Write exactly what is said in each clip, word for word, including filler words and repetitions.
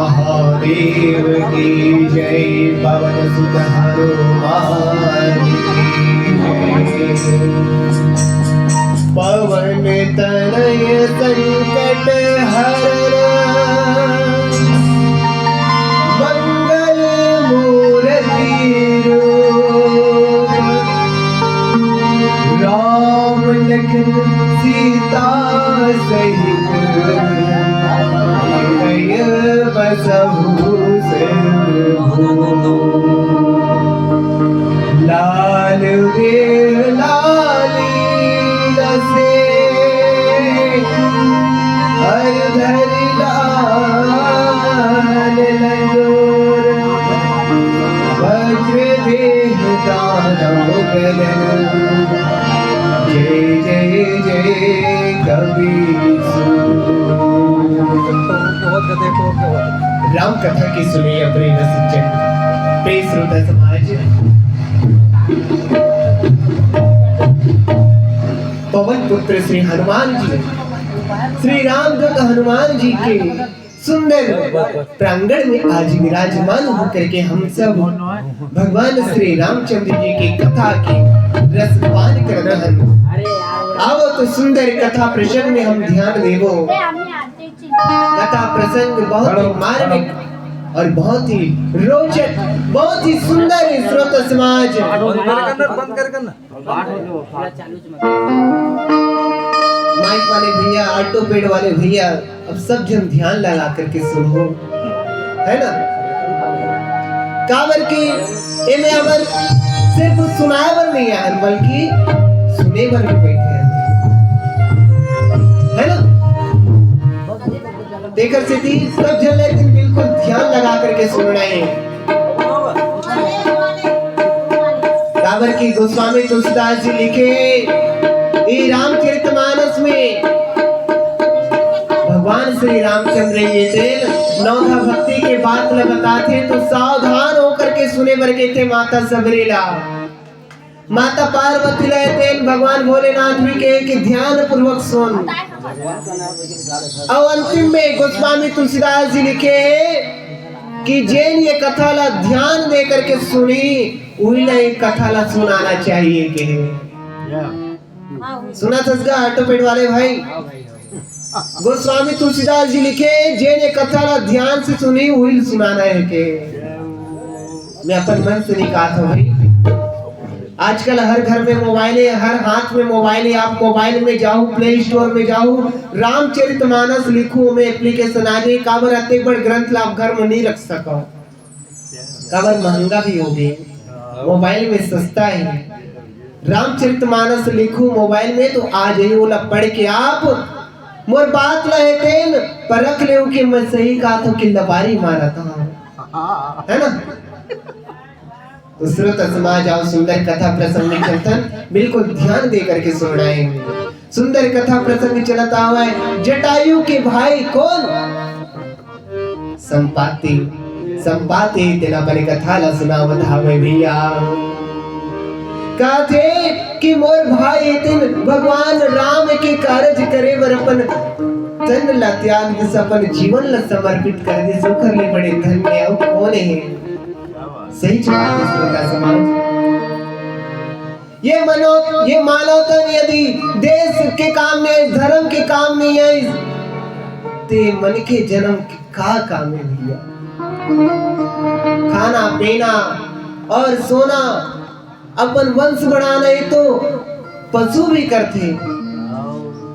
महादेव की जय, पवन सुत हनुमान की जय। पवन तनय संकट हरण, मंगल मूर्ति रूप, राम लखन सीता सहित, हृदय बसहु सिरभूप। लाल देह लाली लसे, हर धरि लाल लंगोर। वज्र देह दानव दलन, जय जय जय कपीस। राम कथा के सुने अपने रसिक जन, प्रिय श्रोता समाज, पवन पुत्र श्री हनुमान जी, श्री रामदूत हनुमान जी के सुंदर प्रांगण में आज विराजमान होकर के हम सब भगवान श्री रामचंद्र जी की कथा के रसपान करत हन। आवो तो सुंदर कथा प्रसंग में हम ध्यान देवो। कथा प्रसंग बहुत ही मार्मिक और बहुत ही रोचक, बहुत ही सुंदर है। श्रोता समाज, बंद कर, बंद कर, बंद कर ना। माइक वाले भैया, ऑटो पेड वाले भैया, अब सब जन ध्यान लगा करके सुनो, है ना? काबर कि एमे हमर सिर्फ सुनाए बर नहीं आए, बल्कि सुने बर भी बैठे हैं, है ना? तेकर सेती सब जन लेकिन बिल्कुल ध्यान लगा करके सुनना है। काबर कि गोस्वामी तुलसीदास जी लिखे, ये रामचरितमानस में भगवान श्री रामचंद्र ये तेन नवधा भक्ति के बात ल बताथे, तो सावधान होकर के सुने बर कहथे माता सबरी ला। माता पार्वती ल तेन भगवान भोलेनाथ भी कहे कि ध्यान पूर्वक सुन। और अंतिम में गोस्वामी तुलसीदास जी लिखे कि जेन ये कथा ला ध्यान दे करके सुनी, उही ला ये कथा ला सुनाना चाहिए, कहे। सुना ससगा ऑटो पेड वाले भाई? गोस्वामी तुलसीदास जी लिखे, जेन ये कथा ला ध्यान से सुनी, उही ला सुनाना है, कहे। मैं अपन मन से नहीं कहा था भाई। आजकल हर घर में मोबाइल है, हर हाथ में मोबाइल है। आप मोबाइल में जाओ, प्ले स्टोर में जाओ, रामचरितमानस लिखो, ओमे एप्लीकेशन आ जाए। काबर अतेक बड़ ग्रंथ ला आप घर में नहीं रख सको, काबर महंगा भी हो गए, मोबाइल में सस्ता है। रामचरितमानस लिखो मोबाइल में तो आ जाए, ओला पढ़ के आप मोर बात ला एतेन परख लेव कि मैं सही कहा था कि लबारी मारा था, है ना? तो श्रोता समाज, आओ सुंदर कथा प्रसंग में चलथन, बिल्कुल ध्यान दे करके सुनना है। सुंदर कथा प्रसंग चलत आवै। जटायु के भाई कौन? संपाति। संपाति तेला अपन कथा ला सुनावत हावै भैया। कहथे कि मोर भाई ए तेन भगवान राम के कारज करे बर अपन तन ला त्याग दिस, अपन जीवन ला समर्पित कर दिस, ओकर ले बड़े धन्य अउ कौन हे? सही जवाब हे श्रोता समाज। ये मनो, ये मानव तन यदि देश के काम में आइस, धर्म के काम में आइस, ते मन के जन्म के का काम हे भैया? खाना पीना और सोना, अपन वंश बढ़ाना, ये तो पशु भी करथे।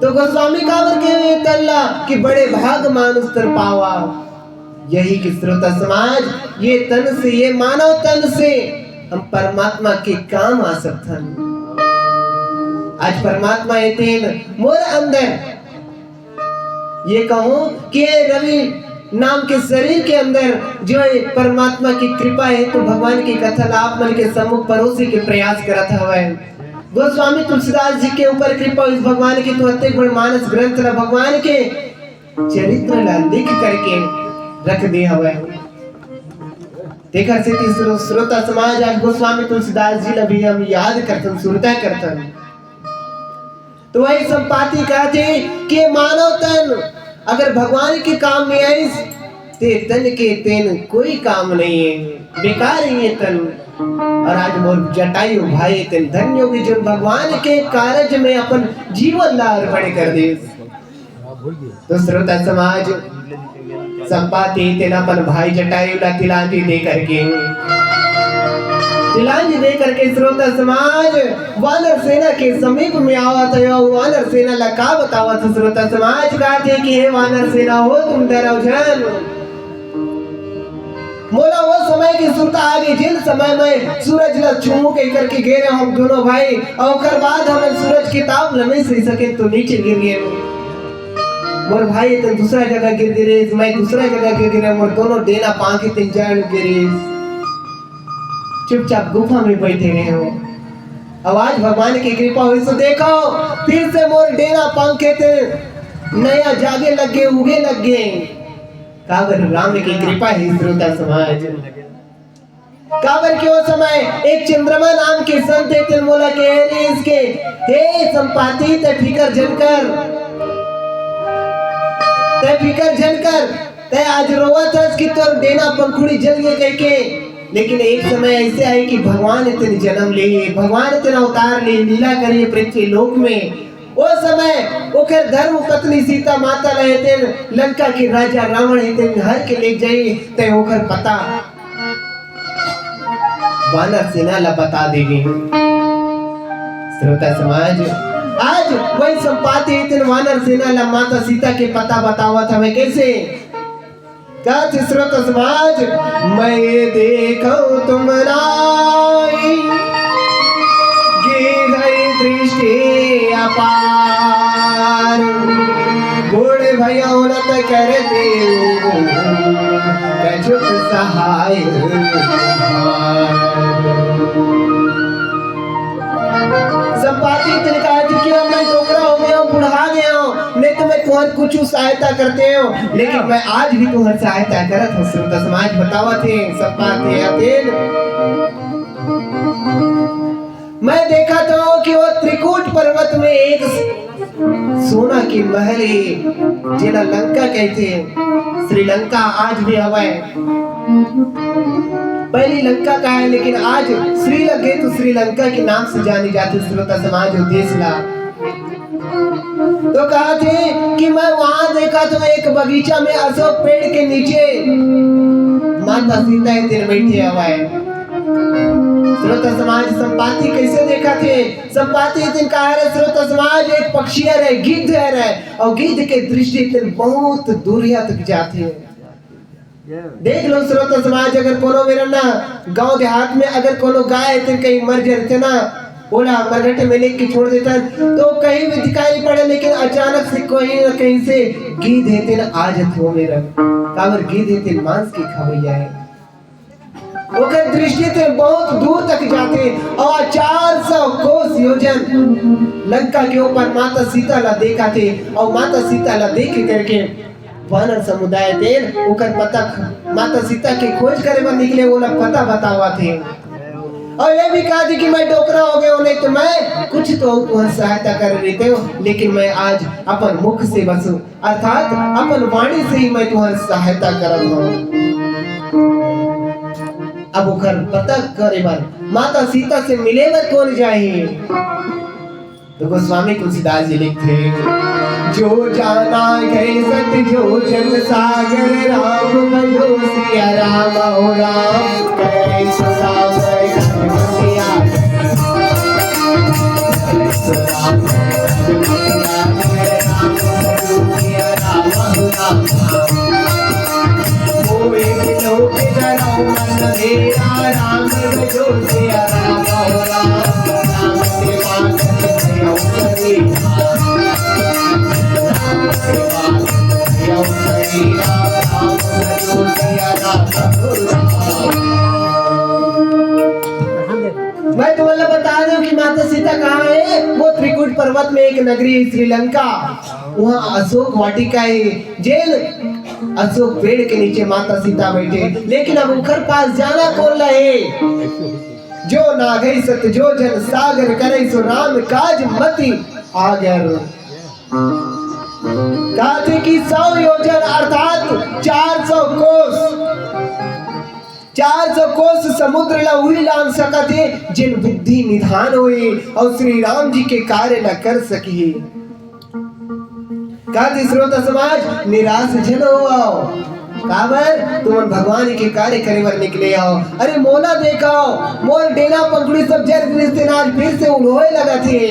तो गोस्वामी काबर कहे ये तन ला कि बड़े भाग मानुष तन पावा। यही कि श्रोता समाज, ये तन से, ये मानव तन से हम परमात्मा के काम आ सकथन। आज परमात्मा ए तेन मोर अंदर, ये कहूं कि ये रवि नाम के शरीर के अंदर जो ये परमात्मा की कृपा हे, तो भगवान की कथा ला आप मन के सम्मुख परोसे के प्रयास करत हवै। गोस्वामी तुलसीदास जी के ऊपर कृपा होइस भगवान की, तो अतेक बड़ मानस ग्रंथ ला भगवान के चरित्र ला लिख करके रख दे हवै। तेखर सेती श्रो-, श्रोता समाज आज गोस्वामी तुलसीदास जी ला भी हम याद करथन, सुरता करथन। तो वही संपाति कहथे कि मानव तन अगर भगवान के काम में आइस, ते तन के तेन कोई काम नहीं है, बेकार ही है तन। और आज मोर जटायु भाई तेन धन्य होगे, जो भगवान के कारज में अपन जीवन ला अर्पण कर दे। तो श्रोता समाज, संपाति तेन अपन भाई जटायु ला तिलांजलि दे करके, तिलांजलि दे करके श्रोता समाज वानर सेना के समीप में आवत हे। वानर सेना ला का बतावत हे श्रोता समाज, कहाथे कि हे वानर सेना हो, तुम डरव झन। मोला वो समय के सुरता आगे, जिन समय मैं सूरज ला छूहूं कहि करके गे रहे हम दोनों भाई, और ओकर बाद हमन सूरज के ताप ला नहीं सही सके, तो नीचे गिर गए। मोर भाई तेन दूसरा जगह गिर गिरिस, मैं दूसरा जगह गिर गिरे, मोर दोनों डेना पांख तेन जड़ गिरिस। चुपचाप गुफा में बैठे रहे हो। अब आज भगवान की कृपा होइस तो देखो, फिर से मोर डेना पांख तेन नया जागे लग गे, उगे लग गे। काबर राम की कृपा हे श्रोता समाज। काबर के ओ समय एक चंद्रमा नाम के संत हे, तेन मोला कहे रिहिस के, हे संपाति, तैं फिकर झन कर, तैं फिकर झन कर, तैं आज रोवत हस कि तोर डेना पंखुड़ी जल गे कहिके, लेकिन एक समय ऐसे आही कि भगवान तेन जनम लिही, भगवान तेन अवतार लिही, लीला करिही पृथ्वी लोक में। ओ समय ओकर धर्म पत्नी सीता माता ला हे तेन लंका के राजा रावण हे तेन हर के ले जाही, तैं ओकर पता वानर सेना ला बता देबे। श्रोता समाज, आज वही संपाति हे तेन वानर सेना ला माता सीता के पता बतावत हवे। कैसे? कहाथे श्रोता समाज, मैं देखो तुम नाई, गिरई दृष्टि अपार। बूढ़ भयउनत करते कछुक सहाय। संपाति तेन कहाथे कि अब मैं डोकरा हो गया हूँ, बुढ़ा गया हूँ, नहीं तो मैं तुम्हारी कुछ सहायता करते हो, लेकिन मैं आज भी तुम्हारी सहायता करत हूँ। श्रोता समाज बतावत हे, संपाति हे तेन, मैं देखत हूँ कि वो त्रिकूट पर्वत में एक सोना के महल हे, जेला लंका कहिथे। श्रीलंका आज भी हवय। पहली लंका कहे, लेकिन आज श्री लगे तो श्रीलंका के नाम से जाने जाथे श्रोता समाज अउ देश ला। तो कहाथे कि मैं वहां देखत हूँ एक बगीचा में अशोक पेड़ के नीचे माता सीता हे तेन बैठे हवय। श्रोता समाज संपाति कइसे देखथे? संपाति हे तेन कहा रे श्रोता समाज, एक पक्षी हरे, गिद्ध हरे, अउ गिद्ध के दृष्टि तेन बहुत दूरिया तक जाथे। देख लो श्रोता समाज, अगर कोनो मेरा ना गांव देहात में अगर कोनो गाय हे तेन कहीं मर जाथे ना, ओला मरघट में लेके छोड़ देथन, तो कहीं भी दिखाई नहीं पड़े, लेकिन अचानक से कहीं ना कहीं से गिद्ध हे तेन आ जाथे मेरा। काबर गिद्ध हे तेन मांस के खवैया हे। ओकर दृष्टि तेन बहुत दूर तक जाथे अउ चार सौ कोस योजन लंका के ऊपर माता सीता ला देखाथे अउ माता सीता ला देख करके वानर समुदाय तेन ओकर पता, माता सीता के खोज करे बर निकले, ओला पता बतावथे। अउ ये भी कहाथे कि मैं डोकरा हो गया हूँ, नहीं तो मैं कुछ तो तुहर सहायता कर देते हो, लेकिन मैं आज अपन मुख से बस अर्थात अपन वाणी से ही मैं तुहर सहायता करत हूँ। अब ओकर पता करे बर माता सीता से मिले बर कोन जाही? तो गोस्वामी तुलसीदास जी लिखथे, जो जाना गए सत जो जन सागर, राम भजो सिया राम, हो राम करे सदा करे सत बसिया। मैं तुम्हें बता दूं कि माता सीता कहाँ है। वो त्रिकूट पर्वत में एक नगरी है श्रीलंका, वहाँ अशोक वाटिका है, जेन अशोक पेड़ के नीचे माता सीता बैठे। लेकिन अब उखर पास जाना कौन ला है? जो नागई सत जो जन सागर करे, सो राम काज मति आगर। कहाथे कि सौ योजन अर्थात चार सौ कोस चार सौ कोस समुद्र ला उही लांघ सकत हे, जेन बुद्धि निधान होही अउ श्री राम जी के कार्य ला कर सकही। कहत हे श्रोता समाज, निराश झन होवव। काबर? तुमन भगवान के कार्य करे बर निकले हव। अरे मोला देखव, मोर डेरा पंखुड़ी सब जर गिस तेन आज फिर से उड़ोए लगत हे।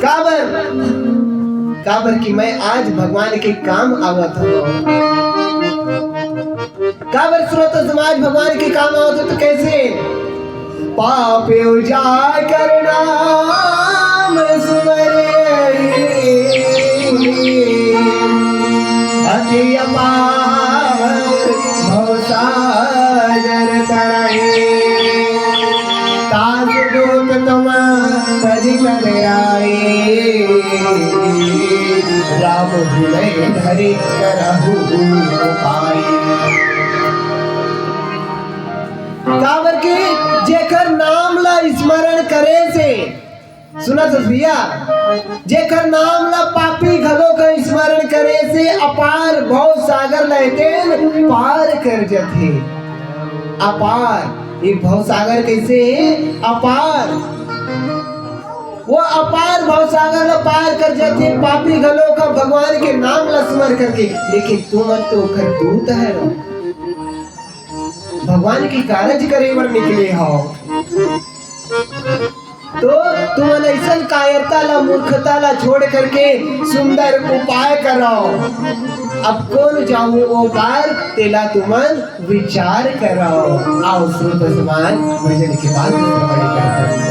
काबर? काबर कि मैं आज भगवान के काम आवत हव। काबर श्रोता समाज, भगवान के काम आवत हव तो कैसे? पापी उजागर नाम सुमरे, अति अपार भवसागर तरहि। तास दूत तुम तजि कर आए, राम विनय धरि करहु उपाय। काबर कि जेकर नाम ला स्मरण करे से, सुनत हस भैया, जेकर नाम ला पापी घलो का स्मरण करे से अपार भव सागर ला एतेन पार कर जथे। अपार, ये भव सागर कैसे हे? अपार। वो अपार भव सागर ला पार कर जथे, पापी घलो का भगवान के नाम ला स्मरण करके। लेकिन तुमन तो ओकर दूत हरव, भगवान के कारज करे बर निकले हव। तो तुमन अइसन कायरता ला, मूर्खता ला छोड़ करके सुंदर उपाय करव। अब कोन जाहू ओ पार, तेला तुमन विचार करव। आओ श्रोता समाज, भजन के बाद श्रवण करथन।